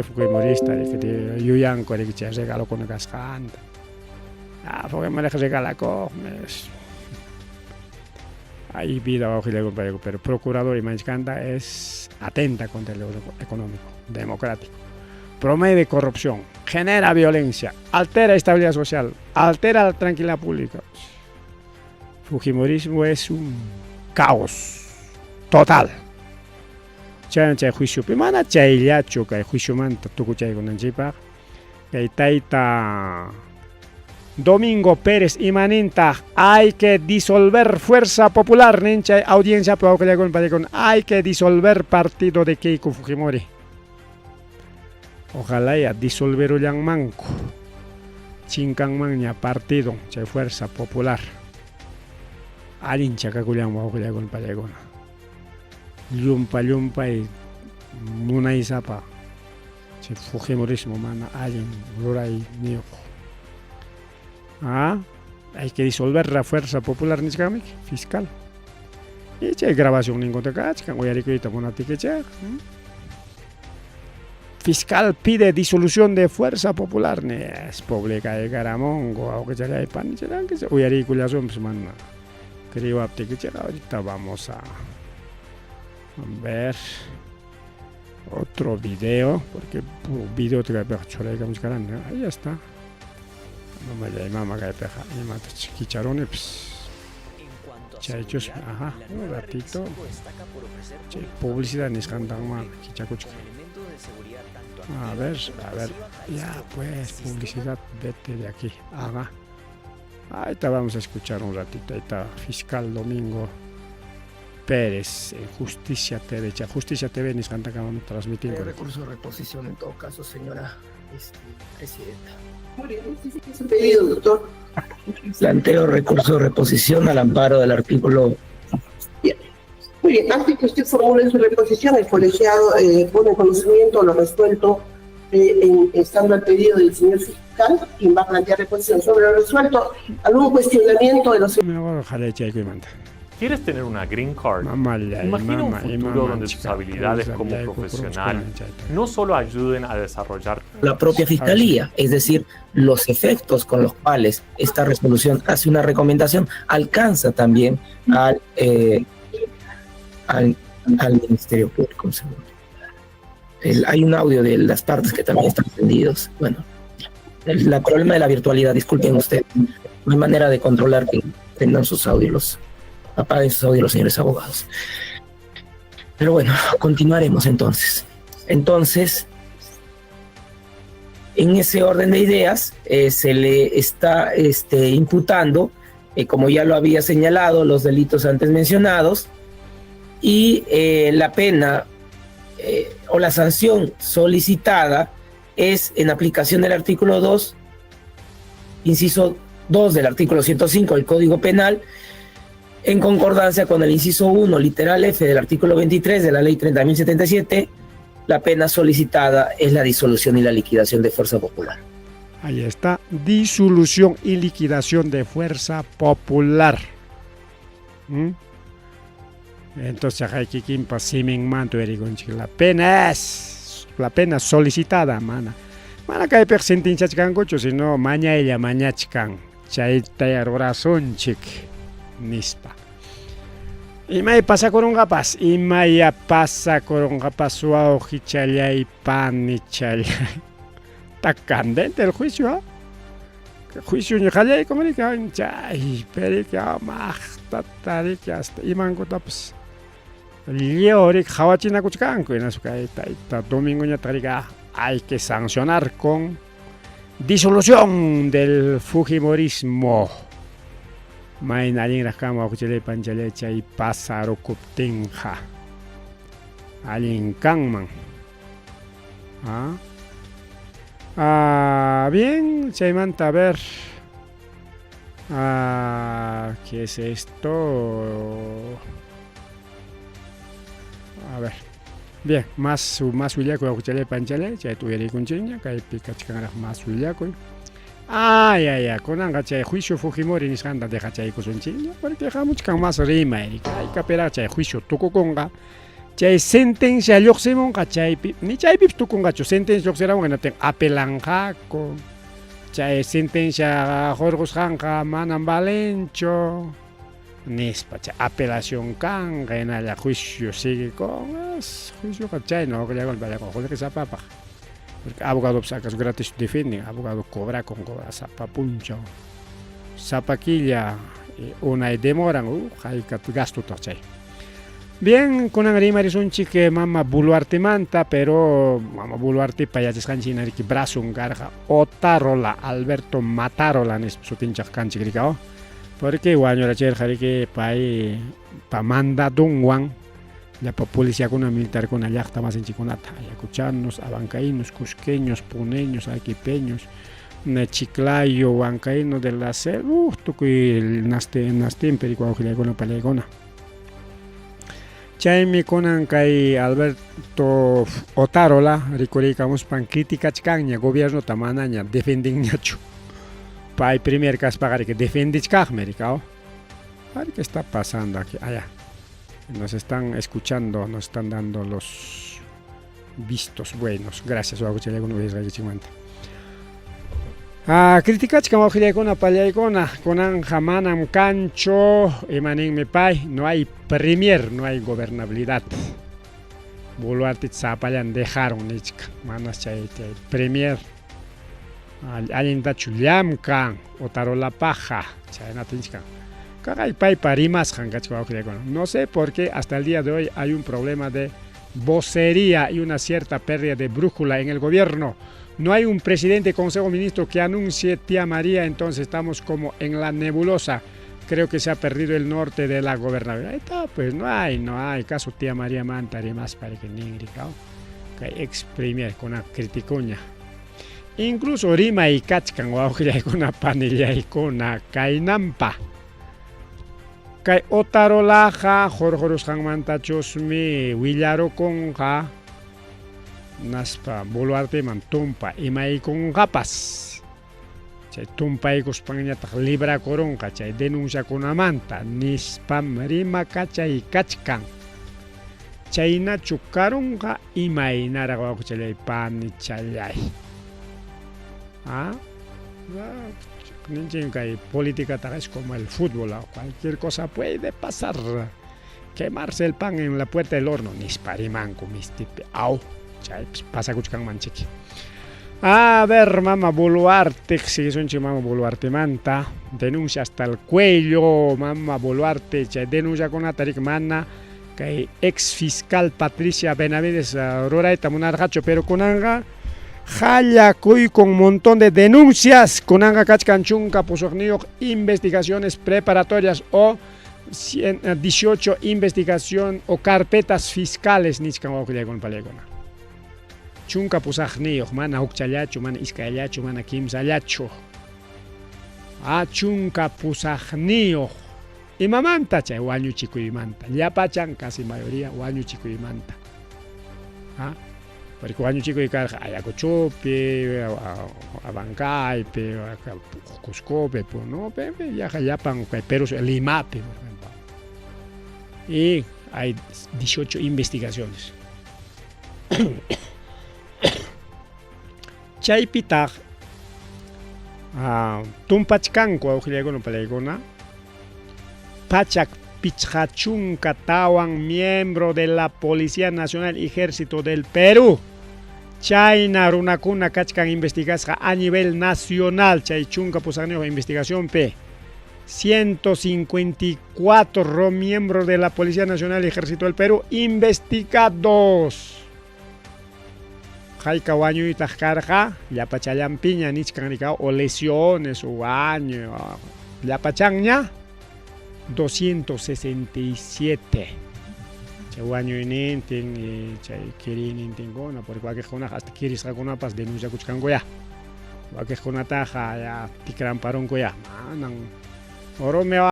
Fujimorista yuyanku riki chay regalokuna kasqanta. Ah, Fujimoriqa regalakuqmi. Hay vida wawqillakuna, pero procurador imanchkanta es atenta contra el económico, democrático. Promueve corrupción, genera violencia, altera estabilidad social, altera la tranquilidad pública. Fujimorismo es un caos total. Chayna chay juiciopi mana chayllachu kay juiciomanta tukuchaykunanchikpaq kay tayta Domingo Pérez imanintaq hay que disolver Fuerza Popular nin chay audienciapi wawqillakuna panikuna hay que disolver partido de Keiko Fujimori. Ojalá ya disolverullanmanku chinkanmanña partido chay Fuerza Popular. Allin chakakullan wawqillakuna panikuna. Llumpa llumpay munaysapa chay fujimorismo mana allin rurayniyuq. Ah, hay que disolver la Fuerza Popular nichkanmi fiscal. Y chay grabación ningunta kachkan uyarikuyta munaptikichik. Fiscal pide disolución de Fuerza Popular nis publicaykaramunku wawqichalay panichallankichik uyariykullasunpis mana Kriwaptikichikqa ahorita vamos a ver otro video, porque video kaypiqa churaykamuchkarani. Ahí está. Mamallay mama kaypiqa imata kicharunipis. Chaychus, ajá, un ratito. Chay publicidad nisqantanman kichakuchkan. A ver, a ver, ya pues, publicidad, vete de aquí. Ajá. Ahí vamos a escuchar un ratito. Ahí está Fiscal Domingo Pérez en Justicia TV. Justicia TV nisqantakama transmitir. Recurso de reposición en todo caso, señora presidenta. Muy bien, es un pedido, doctor. Planteo recurso de reposición al amparo del artículo. Bien. Muy bien, antes que usted formule su reposición, el colegiado pone en conocimiento lo resuelto estando al pedido del señor fiscal, quien va a plantear reposición sobre lo resuelto. ¿Algún cuestionamiento de los... ¿Quieres tener una green card? Imagina un futuro donde tus habilidades como profesional no solo ayuden a desarrollar la propia fiscalía, es decir, los efectos con los cuales esta resolución hace una recomendación alcanza también al Ministerio Público. Un segundo. Hay un audio de las partes que también están encendidos. Bueno, el problema de la virtualidad, disculpen ustedes, no hay manera de controlar que prendan sus audios, los apaguen sus audios los señores abogados. Pero bueno, continuaremos entonces. Entonces, en ese orden de ideas, se le está imputando, como ya lo había señalado, los delitos antes mencionados, y la pena o la sanción solicitada es en aplicación del artículo 2, inciso 2 del artículo 105 del Código Penal, en concordancia con el inciso 1, literal F del artículo 23 de la Ley 30.077, la pena solicitada es la disolución y la liquidación de Fuerza Popular. Ahí está, disolución y liquidación de Fuerza Popular. Entonces, hay que kikinpa siminmanta uyarikunchik. La pena es la pena solicitada, mana. Mana kaypiqa sentenciachkankuchu, sino mañaylla mañachkan. Chayta rurasunchik, nispa. Imay pasakurunqapas, imaya pasakurunqapas, wawqichalay, panichalay. Está candente el juicio, ¿ah? Juicio ñuqallaykum riki, chay, periki, maqtata riki, hasta imankutapas lliw riki qhawachinakuchkanku, hinaspa kay tayta Domingoñataq riki, hay que sancionar con disolución del fujimorismo. Mayna allinraq kanman wawqichalay panichalay chay pasarukuptinqa. Allin kanman. ¿Ah? Ah, bien, chaymanta a ver. Ah, ¿qué es esto? A ver. Bien, más willakuy wawqichalay panichalay, chayta uyarikunchikña, kaypi kachkanraq más willakuy. Ay, ay, ay, kunanqa chay juicio Fujimori nisqanta dejachaykusunchikña, porque hamuchkan más rimay, haykapiraq chay juicio tukukunqa. Chay sentencia lluqsimunqa chaypi, ni chaypipas tukunqachu, sentencia lluqsiramunqa hinaptin apelanqaku. Chay sentencia hurqusqanqa manam valenchu nispa, chay apelación kanqa, hinalla juicio sigue con juicioqa chayna hukllakuna payllaqa qullqisapapaq. Porque abogadopas acaso gratis defienden, abogado cobrakun, cobra sapa punchaw, sapa killa, unay demoran, hayka gastotaq chay. Bien, kunan rimarisunchik mama Boluartemanta, pero mama Boluartepa yachasqanchik hina riki brazon karqa Otárola, Alberto Matárola nispa sutinchaq kanchik rikaw. Porque wañurachirqa riki pay pa mandadunwan llapa policiakuna militarkuna llaqta masinchikkunata, ayacuchanos, abancaínos, cusqueños, puneños, arequipeños, Chiclayo, huancaíno de la selva, tukuy nastinpi riki wawqillaykuna pallaykuna. Chaymi kunan kay Alberto Otárola rikuriykamuspan criticachkanña gobiernota manaña defendinñachu. Pay primer kaspaqa riki defendichkaqmi rikaw. A ver qué está pasando aquí. Allá. Nos están escuchando, nos están dando los vistos buenos. Gracias, wawqichallaykuna uyasqaykichikmanta. Criticachkan wawqillaykuna pallaykuna, kunanqa manam kanchu, imaninmi pay, no hay premier, no hay gobernabilidad. Boluarte sapallan dejaron nichkan, manas chay premier allintachu llamkan Otarolapaqqa, chaynata nichkan. Kaqay paypa rimasqan kachkan wawqillaykuna. No sé por qué hasta el día de hoy hay un problema de vocería y una cierta pérdida de brújula en el gobierno. No hay un presidente consejo ministro que anuncie tía María, entonces estamos como en la nebulosa. Creo que se ha perdido el norte de la gobernabilidad. Ahí está, pues no hay caso tía María manta más para que ningricao. Que ex premier con una criticuña. Incluso rima y kachkan wawqillaykuna panillaykuna kaynampa. Kay Otarolaqa hurqurusqanmantachusmi willarukunqa naspa Boluarteman tumpa imaykunqapas. Chay tumpaykuspanñataq librakurunqa chay denunciakunamanta nispam rima kachay kachkan. Chaynachu karunqa imaynaraq wawqichallay panichallay. Ninchik kay política es como el fútbol, cualquier cosa puede pasar. Quemarse el pan en la puerta del horno, nispa rimanku mistipi aw, chay pasakuchkanman chiki. A ver, mama Boluarte, siguisunchik mama Boluartemanta, denuncia hasta el cuello, mama Boluarte, chay denunciakunata riki mana kay ex fiscal Patricia Benavides rurayta munarqachu, pero kunanqa hallakuy con un montón de denuncias, kunanqa kachkan chunka pusaqniyuq investigaciones preparatorias o 18 investigación o carpetas fiscales nichkan wawqillaykuna pallaykuna. Chunka pusaqniyuq, mana hukchallachu, mana iskayllachu, mana kimsallachu. Chunka pusaqniyuq. Imamanta chay wañuchikuymanta. Llapachan casi mayoría wañuchikuymanta. Porque wañuchikuy karqa Ayacuchopi, Abancaypi, Cuscopi, Punopi, yaqa llapan kay Perú, Limapi, por ejemplo. Y hay 18 investigaciones. Chaypitaq tumpachkanku wawqillaykuna palaykuna pachak pichqa chunka tawan miembro de la Policía Nacional Ejército del Perú. Chayna runakuna kachkan investigasqa a nivel nacional, chay chunka pusaqniyuq investigación P. 154 miembros de la Policía Nacional y Ejército del Perú investigados. Hayka wañuytaq karqa, llapachallampiña nichkan rika, o lesiones o wañuy, llapachanña 267. Chay wañuynintin y chay kiriynintinkuna, porque wakiqkunaqa hasta kirisqakunapas denunciakuchkanku ya. Wakiqkunataqa ya tikramparunku ya, manan. Romeo